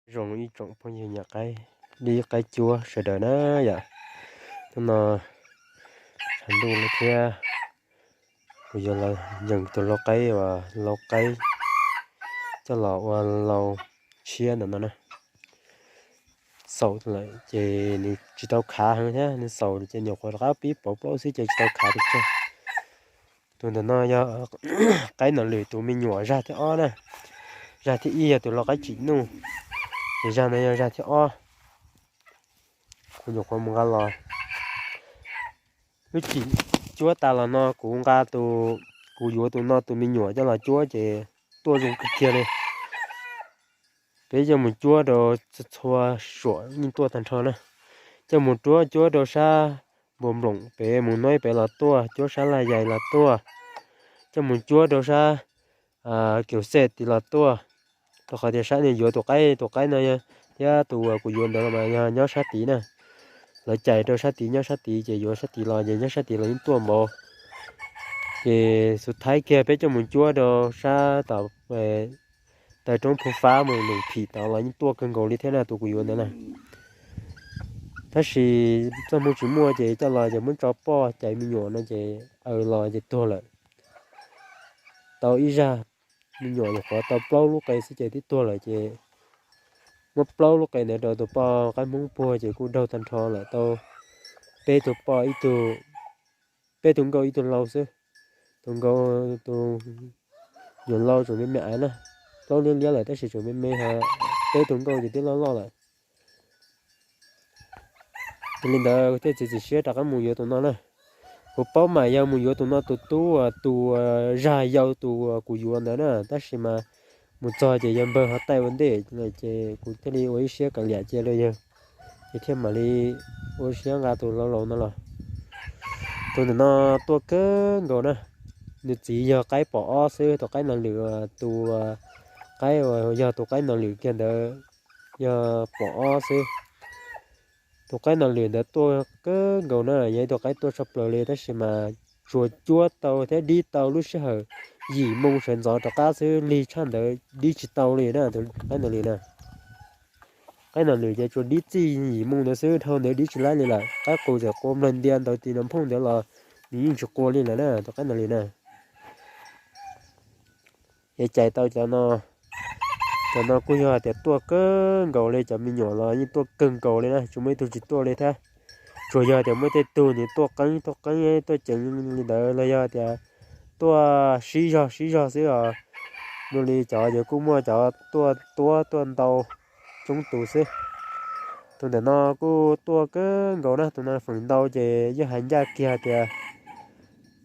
Zoo ib tsoom phooj ywg nyiam qaib dib qaib cuab sawv daws na yom. Hnub no tshav ntuj lawm thiab, kuv yuav los yees tus lau qaib uas lau qaib coj los ua lau tshiab ntawm no na. Xaus lawm ces nws tsis tau khav heev thiab, nws xaus ces nyuam qhuav rov qab pib pauv plaub xwb ces tsis tau khav pes tsawg. Tus ntawm no yog qaib nom lwm tus me nyuam zaj thib ob na. Zaj thib ib yog tus lau qaib tsim nuj, ces zaj no yog zaj thib ob. Kuv nyuam qhuav mus nqa los, lub tsim cuab tas los no kuv nqa tus, kuv yuav tus no tus me nyuam coj los cuab ces tuaj zoo kawg kiag li. Peb coj mus cuab rau txhua txhua suam yeej tuaj tag nrho na. Coj mus cuab, cuab rau sab npuas nploom pem mus nuib pem los tuaj, cuab sab laj yais los tuaj, coj mus cuab rau sab kius xej tid los tuaj. Rau qhov tias sab nws yuav tus qaib, tus qaib no thiab tus uas kuv yuav ntawd los mas yog nyob sab tid na. Lawv cais rau sab tid, nyob sab tid ces yuav sab tid los ces nyob sab tid los yeej tuaj npaum. Ces xub thawj kiag peb coj mus cuab rau sab tom taw roob Phu Fab mus Lus Phim tod los yeej tuaj kawg nkaus li thiab na tus kuv yuav ntawd na. Tab sis txoj hmoo tsis muaj ces coj los ces muab tso poj cais me nyuam no ces aws los ces tuag lawm. Tau ib zaj me nyuam nyuam qhuav tau plaub lub qe xwb ces twb tuag lawm ces muab plaub lub qe ntawd rau tus poj qaib Hmoob puag ces kuj daug tag nrho lawm tau peb tug poj ib tug, peb tug nkauj ib tug lau xwb. Tus nkauj, tus yuav lau tseem me me aiv na, plaub liab liab lawm tab sis tseem me me, peb tus nkauj ces twb loj loj lawm. Yog li ntawd thiaj txiav txim siab rov qab mus yuav tus no na. Kuv paub mas yog mus yuav tus no tus tub, tus zaj yau tus kuv yuav ntawd na, tab sis mas mus txog ces yog npawg ho taij ua ntej lawm ces kuv thiaj li ua ib siab kav liam cia rau yawg, ces thiaj mam li ua siab nqa tus laus laus no los. Tus ntawm no tuaj kawg nkaus na. Nws txiv yog qaib pom ob xwb, tus qaib nom lwm, tus qaib uas yog tus qaib nom lwm kiag ntawd yog pom ob xwb. Tus qaib nom lwm ntawd tuaj kawg nkaus na, yog ib tug qaib tuaj tshaj plaws li tab sis mas tsuas cuab tau thiab dib tau lub sij hawm yim moo sawv ntxov rov qab xwb, lig tshaj ntawd dib tsis tau li na tus qaib nom lwm na. Qaib nom lwm ces tsuas dib txij yim moo ntawd xwb, dhau ntawd dib tsis laib li lawm. Qaib qus txawm qua nplawg ntia ntawd tim no phooj ntawd los nws yeej tsis qua li lawm na tus qaib nom lwm na. Ces cais tau cov no, cov no kuj yog tias tuaj kawg nkaus li, cov me nyuam los yeej tuaj kawg nkaus li na, tsis muaj ib tug tsis tuaj li thiab. Tsuas yog tias muaj tej tug nws tuaj qeeb tuaj qeeb tuaj ceev li ntawd los yog tias tuaj sib zog sib zog xwb os. Zoo li cov ces kuj muaj cov tuaj tuab tuaj ntau coob tus xwb. Tus ntawm no kuj tuaj kawg nkaus na, tus no feem ntau ces yeej hais ncaj kiag tias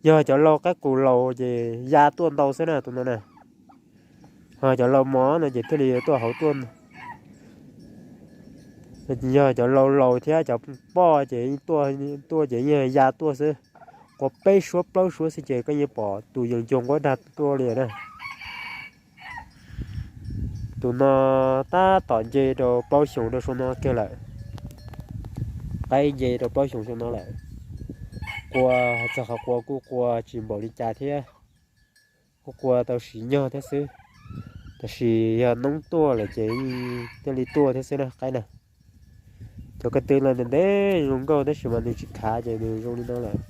yog cov lau qaib qus laus ces ya tuaj ntau xwb na tus no na. Ho cov lau mos no ces thiaj li tuaj hauv tuaj. Yog cov lau laus thiab cov poj ces tuaj ces yeej ya tuaj xwb. Qua peb suab plaub suab xwb ces koj yeej pom tus yees cuag nquab dag tuaj li na. Tus no tab tom nce rau plaub xyoos rau saum no kiag lawm. Qaib nce rau plaub xyoos saum no lawm. Qua txog qhov qua kuj qua tsis npaum li cas thiab, kuj qua tau sim nyog thiab xwb. Tab sis yog noob tuaj lawm ces thiaj li tuaj thiab xwb na qaib na. Cov ko tw los ntev ntev zoo nkauj tab sis mas nws tsis khav ces nws zoo li no lawm.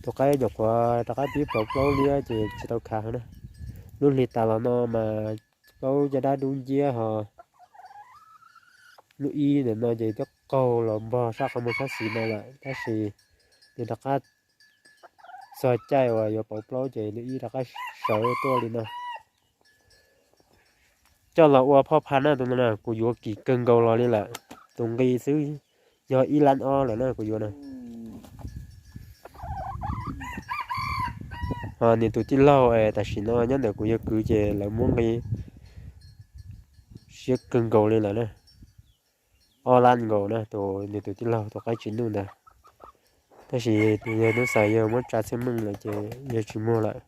Tus qaib nyuam qhuav rov qab pib pauv plaub liab ces tsis tau khav heev na. Lub hli tas los no mas plaub caj dab dub nciab ho lub ib ntawm no ces twb qaug los npog sab qhov muag sab xis no lawm tab sis nws rov qab txog caij uas yuav pauv plaub ces lub ib rov qab sawv tuaj li no. Coj los ua phoj pha na tus no na, kuv yuav kim kawg nkaus los li lawm. Tus nqi xwb yog ib lab ob lawm na kuv yuav na. Ho nws tus tij laug es tam sim no nyob ntawm kuv yawg kwv ces lawv muab nqi siab kawg nkaus li lawm na. Ob lab nkaus na tus nws tus tij laug tus qaib tsis nuj ntawd. Tab sis yawg hnub xaus yawg muab tsa txhiaj meej lawm ces yawg tsis muag lawm.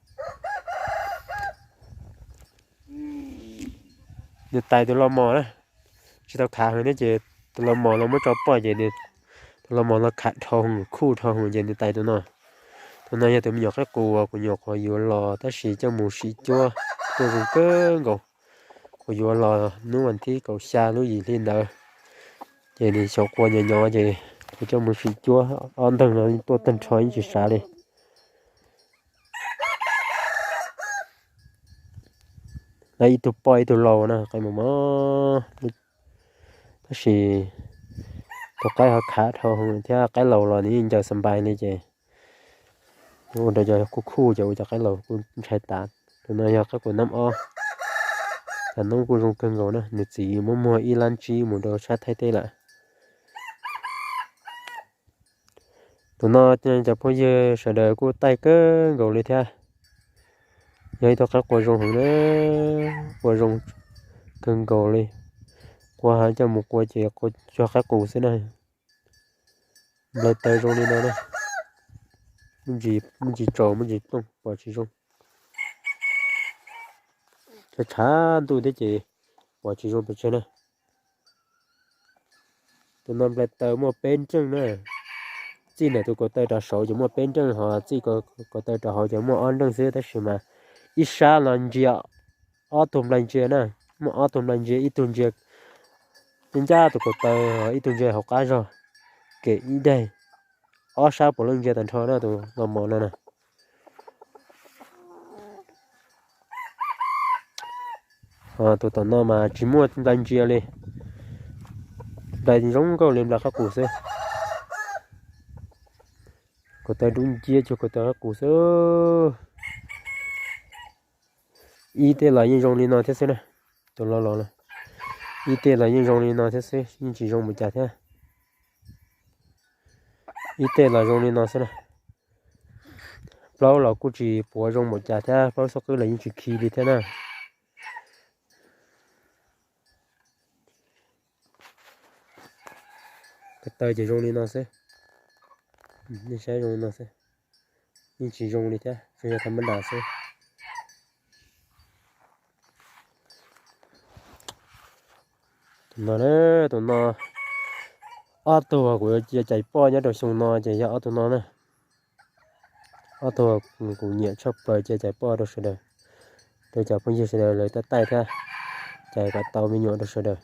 Nws tais tus lau mos na, tsis tau khav heev thiab ces tus lau mos los muab tso poj ces tus lau mos los khav dhau heev, khuj dhau heev ces nws tais tus no. Tus no yog tus me nyuam qaib qus uas kuv nyuam qhuav yuav los tab sis coj mus sim cuab tuaj zoo kawg nkaus. kuv yuav los hnub vas thib kaum xya lub yim hli ntawd, ces nws xyaum qua nyob nyob ces kuv coj mus sim cuab ob ntag no tuaj tag nrho yeej tsis sav li. Lawv ib tug poj ib tug laus na, qaib mos mos, tab sis tus qaib ho khav dhau thiab, qaib laus los nws yeej ncaws xa npais li ces ua rau cov khuj khuj ces ua cov qaib laus kuj ntshai tas. Tus no yog qaib qus nab ob, cas noob kuj zoo kawg nkaus na, nws txiv muab muag ib lab tsib mus rau sab Thaib teb lawm. Tus no cov phooj ywg sawv daws kuj taij kawg nkaus li thiab. Yog ib tug qaib qua zoo heev na, qua zoo kawg nkaus li. Qua coj mus qua ces qua cuag qaib qus xwb na. Nplai taw zoo li no na, muaj ntsis tsaus muaj ntsis plooj pom tsis zoo. Tshav tshav ntuj thiab ces pom tsis zoo pes tsawg na. Tus no nplai taw muaj peb nreej na. Txij ntawm tus kaus taw rov saud ces muaj peb nreej, ho txij kaus taw rov hauv ces muaj ob nreej xwb, tab sis mas ib sab los ntsia ob tug nplai ntsia na, muaj ob tug nplai ntsia, ib tug ntsia ncaj tus kaus taw, ib tug ntsia hauv qab zog, kem ib daig, ob sab puav leej ntsia tag nrho na tus los mos no na. Tus tom no mas tsis muaj nplai ntsia li, nplai zoo nkauj li nplai qaib qus xwb. Kaus taw dub nciab cuag kaus taw qaib qus xwb. Ib tej los yeej zoo li no thiab xwb na, tus los los na, ib tej los yeej zoo li no thiab xwb, yeej tsis zoo mus cas thiab. Ib tej los zoo li no xwb na. Plaub los kuj tsis puav zoo mus cas thiab, plaub xub qwb los yeej tsis khi li thiab na. Ko taw ces zoo li no xwb. Nej saib zoo li no xwb, yeej tsis zoo li thiab, tsuas yog tham mab das xwb. Tus no, tus no, ob tug kuv yuav cia cais poj nyob rau xyoo no ces yog ob tug no na. Ob tug kuv nyiam tshaj plaws cia cais poj rau sawv daws, rau cov phooj ywg sawv daws lawv taij taij thiab, cais kom tau me nyuam rau sawv daws.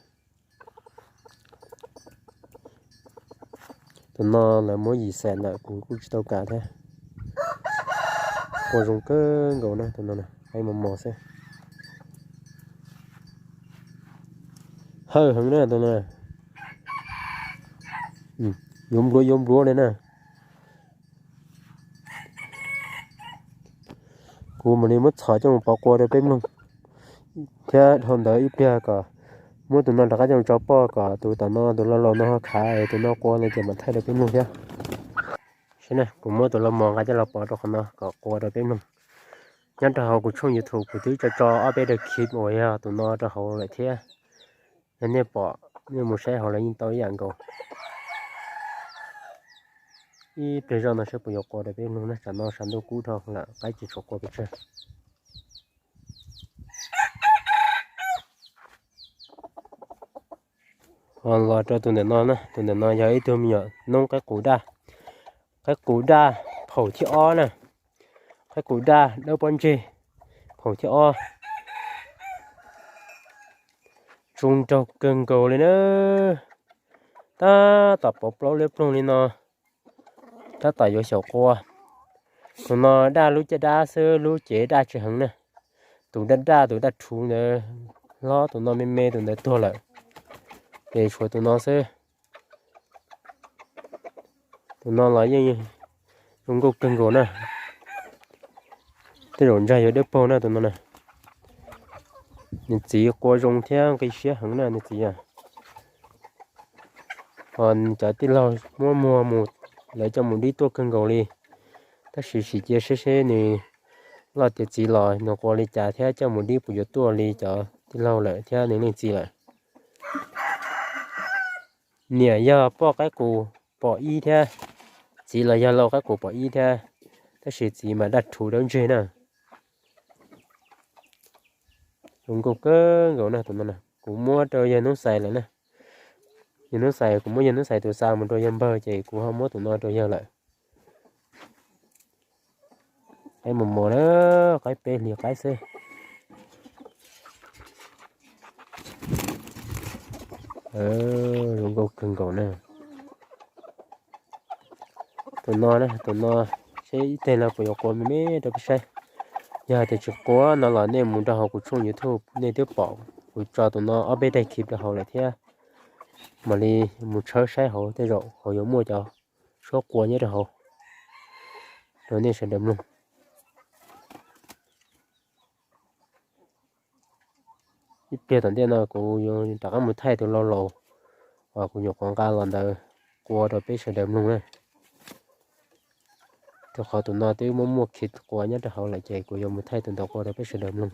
Tus no lawv muab yim xees lawm kuv kuj tsis tau kam thiab. Qua zoo kawg nkaus na, tus no qaib mos mos xwb. Hawj heev na tus no, yuav npluav yuav npluav li na. Kuv mam li muab txhom coj mus pov qua rau peb mloog thiab, dhau ntawd ib pliag kom muab tus no rov qab coj mus tso poj kom tus tom no tus laus laus no ho khav es tus no qua no ces mam thaij rau peb mloog thiab. Saib na, kuv muab tus laus mos nqa coj los pov rau qhov no kom qua rau peb mloog. Nyob rau hauv kuv tshooj YouTube kuv twb tso tso ob peb daim clip uas yog tus no rau hauv lawm thiab. Yog nej pom, nej mus saib hauv lawv yeej tau ib yam nkaus. Ib pliag zoj no saib puas yuav qua rau peb mloog na, tsam no sab ntuj kub dhau lawm qaib tsis tshua qua pes tsawg. Ho los rau tus ntawm no na, tus ntawm no yog ib tug me nyuam noob qaib qus daj, qaib qus daj phaum thib ob na, qaib qus daj dawb pob ntseg phaum thib ob. Tsuas nraug kawg nkaus li na, tab tom pov plaub liab ploog li no, tab tom yuav xyaum qua. Tus no daj lub caj dab xwb, lub cev daj tsis heev na. Tus daj daj, tus daj rhuv ntawd hlob, tus no me me, tus ntawd tuag lawm, ces tshuav tus no xwb. Tus no los yeej zoo nkauj kawg nkaus na. Tej zaum ntsag yuav dawb paug na tus no na. Nws txiv qua zoo thiab nqi siab heev na nws txiv. Ho cov tij laug muab muag mus, lawv coj mus dib tuaj kawg nkaus li. Tab sis sim cia seb seb nws loj tiav txiv los nws qua li cas thiab coj mus dib puas yuav tuaj li cov tij laug lawm thiab nws leej txiv lawm. Niam yog poj qaib qus pom ib thiab, txiv los yog lau qaib qus pom ib thiab, tab sis txiv mas daj rhuv dawb ntseg na. Zoo nkauj kawg nkaus na tus no na, kuv muab rau yawg Hnub Xais lawm na. Yawg Hnub Xais, kuv muab yawg Hnub Xais tus xa mus rau yawg npawg ces kuv ho muab tus no rau yawg lawm. Qaib mos mos na, qaib peb hlis qaib xwb. Zoo nkauj kawg nkaus na. Tus no na, tus no seb ib teg no kuv yuav qua me me rau peb saib. Yog hais tias tsis qua no los nej mus rau hauv kuv tshooj YouTube nej twb pom kuv tso tus no ob peb teg clip rau hauv lawm thiab. Mam li mus tshawb saib hauv tej zaum hauv yuav muaj cov suab qua nyob rau hauv rau nej sawv daws mloog. Ib pliag tom ntej no kuv yuav rov qab mus thaij tus laus laus uas kuv nyuam qhuav nqa los ntawd qua rau peb sawv daws mloog na. Rau qhov tus no twb muaj muaj clip qua nyob rau hauv lawm ces kuv yuav mus thaij tus ntawd qua rau peb sawv daws mloog.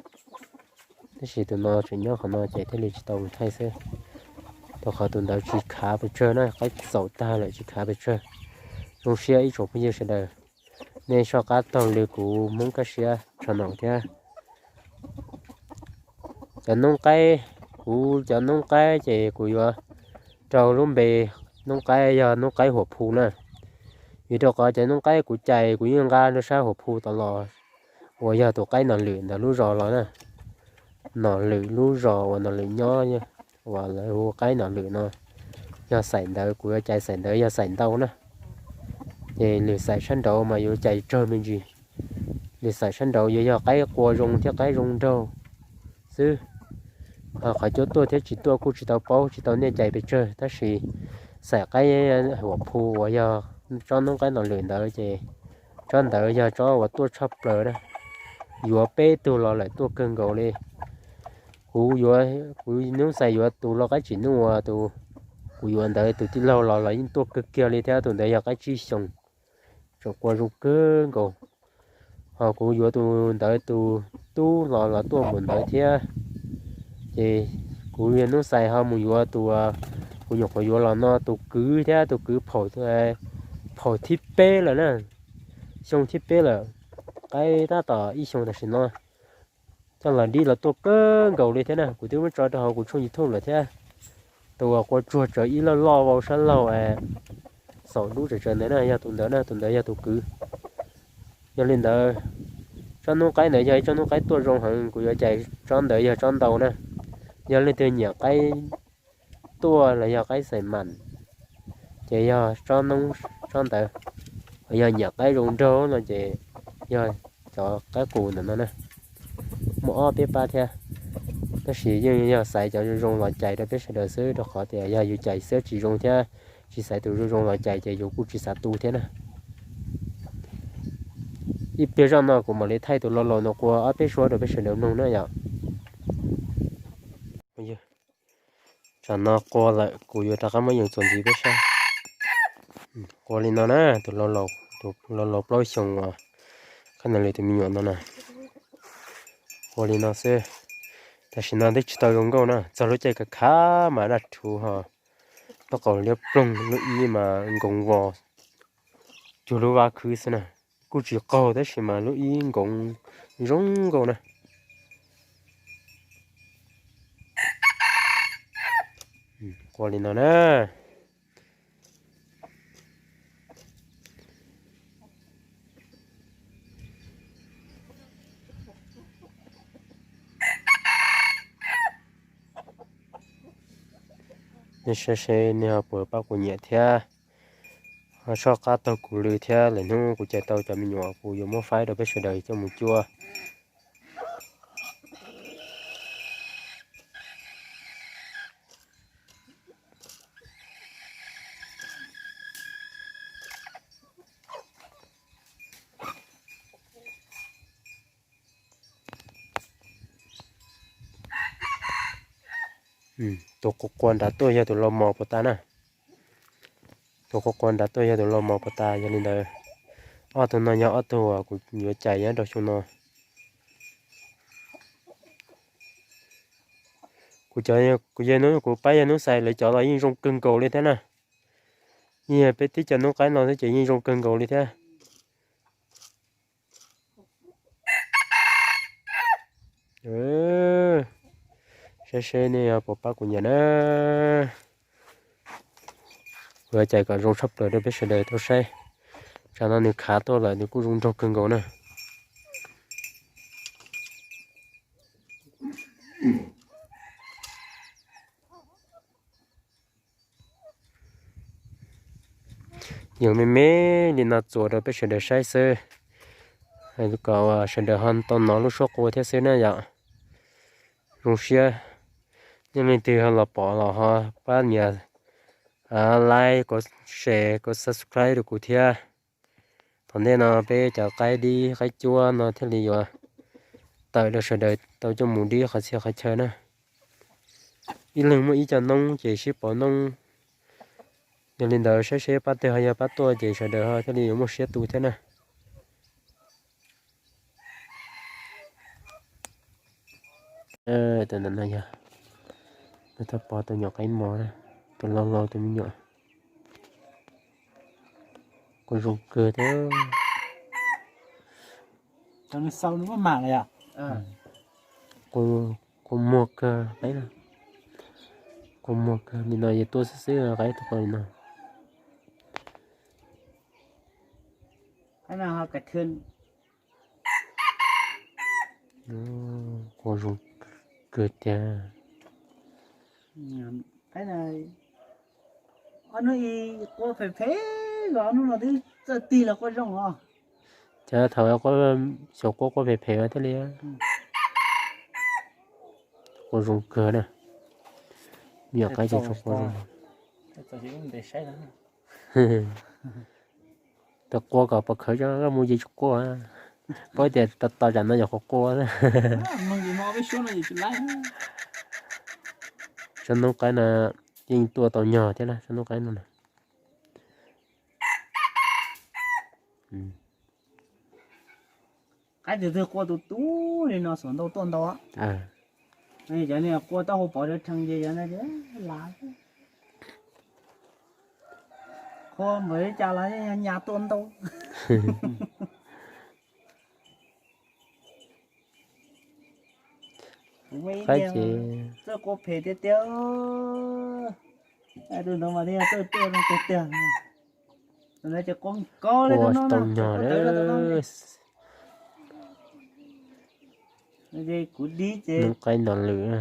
Tab sis tus no tseem nyob qhov no ces thiaj li tsis tau mus thaij xwb. Rau qhov tus ntawd tsis khav pes tsawg na, qaib txaus tag lawm tsis khav pes tsawg. Zoo siab ib tsoom phooj ywg sawv daws, nej soj qab taug li kuv Hmoob Kaj Siab channel thiab. Cov noob qaib, kuv cov noob qaib ces kuv yuav rau lub npe noob qaib yog noob qaib Huam Phu na. Vim rau qhov cov noob qaib kuv cais kuv yeej nqa rau sab Huam Phu tod los, uas yog tus qaib Nom Lwm ntawd lub zos los na. Nom Lwm lub zos uas Nom Lwm nyob, uas lawv hu qaib Nom Lwm no, yog xaim ntawd kuv yuav cais xaim ntawd yog xaim ntau na. Ces lwm xaim sab nraud mas yuav cais tsawg me ntsis. Lwm xaim sab nraud yuav yog qaib qua zoo thiab qaib zoo nraug xwb. Ho qhov cuab tuaj thiab tsis tuaj kuj tsis tau paub tsis tau niaj cais pes tsawg, tab sis xaim qaib Huam Phu uas yog tsob noob qaib Nom Lwm ntawd ces tsob ntawd yog tsob uas tuaj tshaj plaws na. Yuav peb tug los lawm tuaj kawg nkaus li. Kuv yuav, kuv noob xais yuav tus lau qaib tsim nuj uas tus kuv yuav ntawd tus tij laug los los yeej tuaj kawg kiag li thiab, tus ntawd yog qaib tsib xyoos tseem qua zoo kawg nkaus. Ho kuv yuav tus ntawd tus tub los los tuaj npaum ntawd thiab. Ces kuv yog noob xais ho mus yuav tus, kuv nyuam qhuav yuav los no tus kwv thiab, tus kwv phaum thib peb lawm na, xyoo thib peb lawm, qaib tab tom ib xyoo tam sim no. Coj los dib los tuaj kawg nkaus li thiab na, kuv twb muab tso rau hauv kuv tshooj YouTube lawm thiab. Tus uas qua tsuag tsawv ib loj loj vau sab laug xaum dub tsawv tsawv ntawd na yog tus ntawd na, tus ntawd yog tus kwv. Yog li ntawd, tsob noob qaib ntawd yog ib tsob noob qaib tuaj zoo heev, kuv yuav cais tsob ntawd yog tsob ntau na. Yog leej twg nyiam qaib tuaj los yog qaib xais mam, ces yog tsob noob tsob ntawd. Yog nyiam qaib zoo nraug no ces yog cov qaib qus ntawm no na. Muaj ob peb pab thiab, tab sis yeej yog xaiv cov zoo zoo los cais rau peb sawv daws xwb, rau qhov tias yog yus cais xwb tsis zoo thiab tsis xaiv tus zoo zoo los cais ces yus kuj tsis xav tu thiab na. Ib pliag zoj no kuv mam li thaij tus lau laus no qua ob peb suab rau peb sawv daws mloog na yom. Tsam no qua lawm kuv yuav rov qab muab yees txuas ntxiv peb saib. Qua li no na, tus lau laus, tus lau laus plaub xyoos uas qhaib Nom Lwm tus me nyuam no na. Qua li no xwb. Tam sim no twb tsis tau zoo nkauj na, txog lub caij kav khav mas daj rhuv ho, tub qaum liab ploog, lub ib mas nkoos vos cuag lub vab khwb xwb na. Kuj tsis qaug tab sis mas lub ib nkoos zoo nkauj na. Qua li no na. Nej saib seb nej ho puas pab kuv nyiam thiab, ho soj qab taug kuv lw thiab, lwm hnub kuv cais tau cov me nyuam kuv yuav muab faib rau peb sawv daws coj mus cuab. Tus qua qua nrad tuaj yog tus lau mos puas tas na. Tus qua qua nrad tuaj yog tus lau mos puas tas, yog li ntawd ob tug no yog ob tug uas kuv yuav cais nyob rau xyoo no. Kuv cov, kuv yog hnub, kuv pab yog hnub xais lawv cov los yeej zoo kawg nkaus li thiab na. Yeej yog peb tib co hnub qaib no xwb ces yeej zoo kawg nkaus li thiab. Saib seb nej puas pab kuv nyiam na. Kuv yuav cais kom zoo tshaj plaws rau peb sawv daws tau saib. Tsam no nws khav tuaj lawm nws kuj zoo nraug kawg nkaus na. Yog me me li no txuas rau peb sawv daws saib xwb, kom sawv daws ho tau hnov lub suab qua thiab xwb na yom. Zoo siab, yog leej twg ho los pom los ho pab nias like, kom share, kom subscribe rau kuv thiab. Tom ntej no peb cov qaib dib qaib cuab no thiaj li yuav tawm rau sawv daws tau coj mus dib qhov txhia qhov chaw na. Ib leeg muaj ib co noob ces sib pauv noob. Yog li ntawd saib seb pab twg ho yog pab tuaj ces sawv daws ho thiaj li yuav muaj siab tu thiab na. Ntawm no yog nws tau pov tus nyuam qaib mos na, tus laus laus tus me nyuam. Qua zoo kawg thiab. Qua muag kawg qaib na. Qua muag kawg li no, yog tuaj xwb xwb qaib tuaj qua li no. Qua zoo kawg tiag. Ob hnub ib qua phem phem, ob hnub no twb txawj tig los qua zoo os. Cas thaum xyaum qua qua phem phem thiaj li qua zoo kawg na. Me nyuam qaib ces tsuas qua zoo. Tau qua kom pov khawv, mus ces tsis qua. Paub tias tos tsam no yog qhuav qua. Tsob noob qaib no yeej tuaj tau nyog thiab na, tsob noob qaib no na. Qaib tus twg qua tus tub li no xuas ntau tuaj ntau. Cov niag qua taub hau pov rau rhees ces cov no lav. Qua npaum li cas los nyas tuaj ntau. Qaib ces txawj qua phem tiag tiag. Tus ntawd mas txawj tuaj no tiag tiag. Tus ntawd ces qua tsis tau nyog. Kuv dib ces noob qaib nto lwm,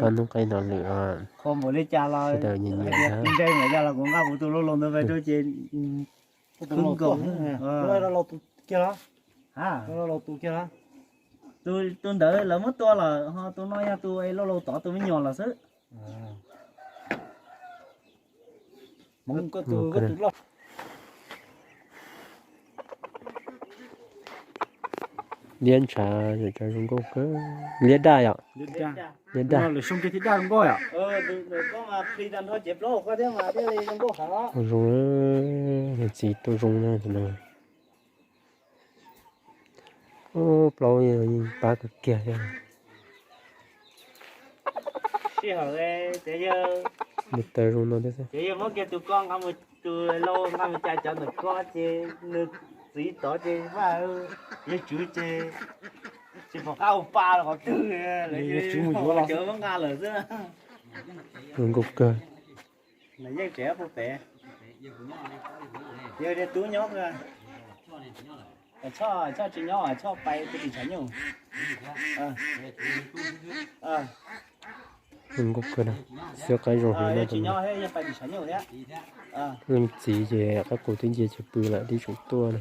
pab noob qaib nto lwm. Qhua npaum li cas los sawv daws nyiam nyiam ntse mas yog los kuv nqa kuv tus lauj laus ntawd pais rau ces khwb nkaus. Tus ntawd lawv muab tua lawm ho tus no yog tus lauj laus tod tus me nyuam los xwb. Liab ntshav zoo nkauj kawg. Liab daj yom? Liab daj. Zoo, txiv tuaj zoo na. Plaub yeej pab kawg kiag thiab. Sij hawm ces yog, nws taw zoo no thiab xwb. Ces yog muab kiag tus ko nqa mus, tus lauj nqa mus cas cov ntawm ko ces nws txiv tod ces vaj yog tswv ces tsis pom qab ua pa los qhov twg, lawv cov muab nqa lawm xwb. Zoo nkauj kawg. Yeej tsev puag pem. Yog niag tub nyob, Choj tsis nyob, Choj pais tus tim tshav nyuj. Zoo nkauj kawg na, xwb qaib zoo heev na. Leej txiv ces qaib qus twb nce tsis pw lawm, tib tseem tuaj na.